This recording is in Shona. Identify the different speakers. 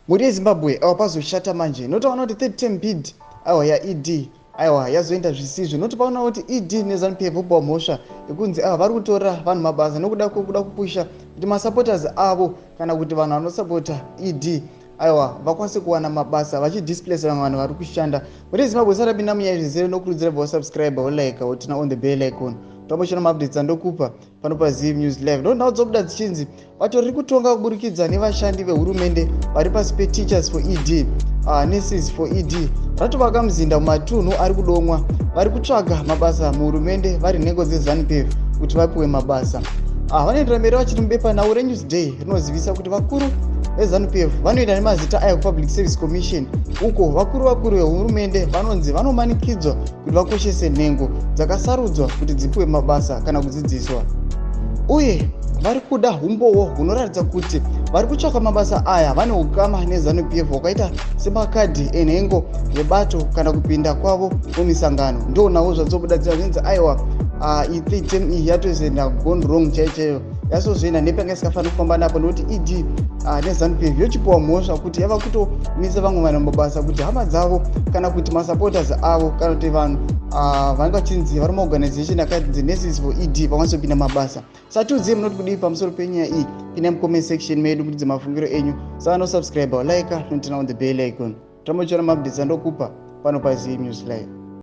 Speaker 1: Mhuri yeZimbabwe, aiwa, pazoshata manje. Notoona kuti third term bid, aiwa, yaED, aiwa, yazoenda zvisizvo. Notopaona kuti ED neZANU PF vopiwa mhosva yekunzi, aiwa, vari kutora vanhu mabasa nokuda kwekuda kupusha kuti masupporters avo kana kuti vanhu vanosapota ED, aiwa, vakwanise kuwana mabasa, vachidisplace vamwe vanhu vari kushanda. Mhuri yeZimbabwe, sarapinda munyaya zvizere, nokurudzira bva wasubscribe, wolike, woturn on the bell icon, tombochona maupdates andokupa pano paZiv News Live. Ndo nhau dzobuda dzichinzi bato riri kutonga kuburikidza nevashandi vehurumende vari pasi peTeachers for ED, Nurses for ED, ratovaka muzinda mumatunhu ari kudomwa vari kutsvaga mabasa muhurumende vari nhengo dzeZANU PF kuti vapiwe mabasa. Vanoendera mberi vachiti mubepanhau reNewsDay rinozivisa kuti vakuru veZANU PF vanoenda nemazita aya kuPublic Service Commission, uko vakuru vakuru vehurumende vanonzi vanomanikidzwa kuti vakoshese nhengo dzakasarudzwa kuti dzipiwe mabasa kana kudzidziswa, uye vari kuda umbowo hunoratidza kuti vari kutsvaka mabasa aya vane ukama neZANU PF, hwakaita semakadhi enhengo yebato kana kupinda kwavo mumisangano. Ndo nawo zvadzobuda zvinzi, aiwa, ithird term iyi yatozoenda gone wrong chaiyo chaiyo, yasozoenda nepanga isingafaniri kufamba napo, nekuti ED neZANU PF yochipiwa mhosva kuti yava kutomisa vamwe vanhu mabasa kuti hama dzavo kana kuti masupporters avo kana kuti vanhu vanenge vachinzi vari muorganization yakanzi Nurses for ED vakwanise kupinda mabasa. Satiudziye munoti kudii pamusoro penyaya iyi. Pinai mucomment section medu mutidze mafungiro enyu. Saka nosubscribe, like, noturn on the bell icon, tambochiona maupdates andokupa pano paZiv News Live.